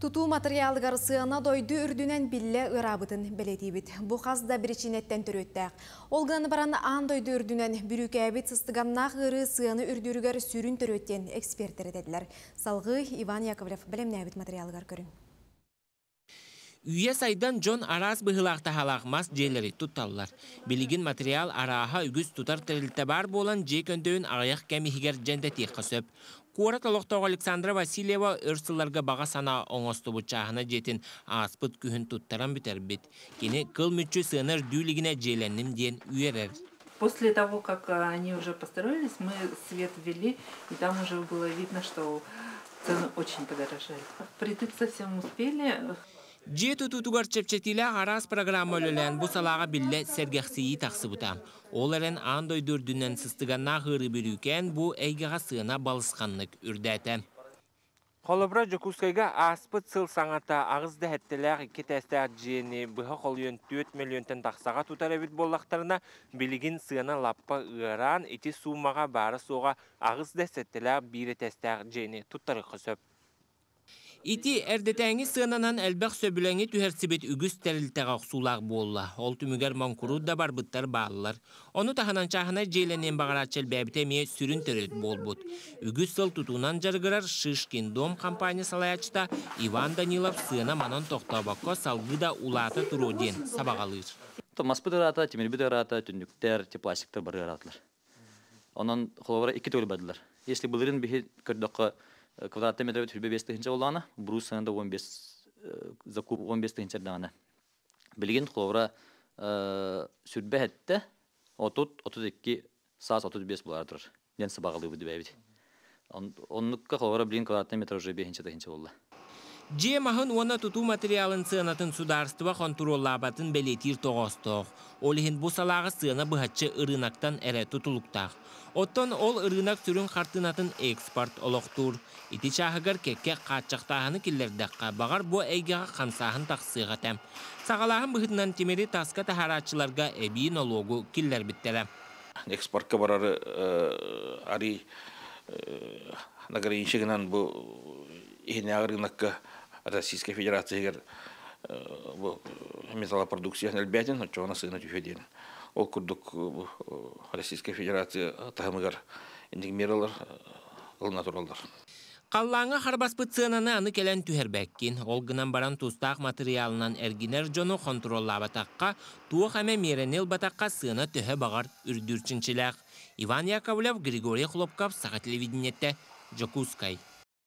Тутуу матырыйаалыгар сыана дойду үрдүнэн биллэ ыараабытын бэлиэтиибит. Бу хас да биричиинэттэн төрүөттээх. Ол гынан баран аан дойду үрдүнэн бүрүүкээбит сыстыганнаах ыарыы сыана үрдүүрүгэр сүрүн төрүөт диэн экспертэр этэллэр. Салгыы Иван Яковлев бэлэмнээбит матырыйаалыгар көрүҥ. Үйэ сайдан дьон араас быһыылаах-таһаалаах мас дьиэлэри тутталлар. Билигин материал арааһа үгүс тутар тэрилтэ баар буолан дьиэ көндөйүн аҕыйах кэм иһигэр дьэндэтиэххэ сөп. Куорат олохтооҕо Александра Васильева өр сылларга баҕа санаа оҥостубут чааһына дьиэтин ааспыт күһүн туттаран бүтэрбит. Кини кыл мүччү сыана үрдүү илигинэ дьиэлэнним диэн үөрэр. После того, как они уже построились, мы свет ввели, и там уже было видно, что цены очень подорожали. Впритык совсем успели. Дьиэ тутуутугар чэпчэтиилээх араас программа үлэлээн бу салааҕа биллэ сэргэхсийии тахсыбыта. Ол эрэн аан дойду үрдүнэн сыстыганнаах ыарыы бүрүүкээн бу эйгэҕэ сыана балысханнык үрдээтэ. Холобура, Дьокуускайга ааспыт сыл саҥата аҕыс да сэттэлээх икки этээстээх дьиэни быһа холуйан 4 мөлүйүөнтэн тахсаҕа тутар эбит буоллахтарына, билигин сыана лаппа ыараан, ити суумаҕа баара-суоҕа аҕыс да сэттэлээх биир этээстээх дьиэни туттарыахха сөп. Ити эрдэтээҥи сыананан элбэх сөбүлэҥи түһэрсибит үгүс тэрилтэҕэ охсуулаах буолла. Ол түмүгэр моҥкуруут да барбыттар бааллар. Ону таһынан чааһынай дьиэлэниэн баҕарааччы элбээбитэ эмиэ сүрүн төрүөт буолбут. Үгүс сыл тутуунан дьарыгырар Шишкин дом компания салайааччыта Иван Данилов сыана манан тохтообокко салгыы да улаата туруо диэн сабаҕалыыр. Маспыт ыараата, тимирбит ыараата, түннүктэр, пластиктар бары ыараатылар. Онон холобура икки төгүл бардылар. Если былырыын биһи көрдөххө квадратный метр 25 тыһыынча буоллаҕына, брус сыаната 15 закуп 15 тыһыынча даҕаны. Билигин холобура 27, 30, 32, саас 35 буолар турар. Диэн сабаҕалыыбыт дибэбит. Оннукка холобура билигин квадратный метр уже 5 тыһыынча буолла. Дьиэ маһын уонна тутуу материалын сыанатын судаарыстыба хонтуруоллаабатын бэлиэтиир тоҕоостоох. Ол иһин бу салааҕа сыана быһаччы ырыынактан эрэ тутулуктаах. Оттон ол ырыынак сүрүн хартыынатын экспорт олохтуур. Ити чааһыгар кэккэ хааччахтааһыны киллэрдэххэ, баҕар бу эйгэҕэ хамсааһын тахсыах этэ. Саҕалааһын быһыытынан тимири таска таһаарааччыларга эбии нолуогу киллэрбиттэрэ. Экспортка барары ари награничигынан бу иһинээҕи рынокка Российскай Федерациягар бу металлопродукция элбээтин, оччоҕуна сыана түһүө диэн. Ол курдук Российскай Федерация таһымыгар инник мералар ылына тураллар. Халлааҥҥа харбаспыт сыананы аны кэлэн түһэрбэккин. Ол гынан баран тустаах материалынан эргинэр дьону хонтуруоллаабатахха, туох эмэ миэрэни ылбатахха сыана төһө баҕар үрдүүр чинчилээх. Иван Яковлев, Григорий Хлопков, Саха телевидениетэ, Дьокуускай.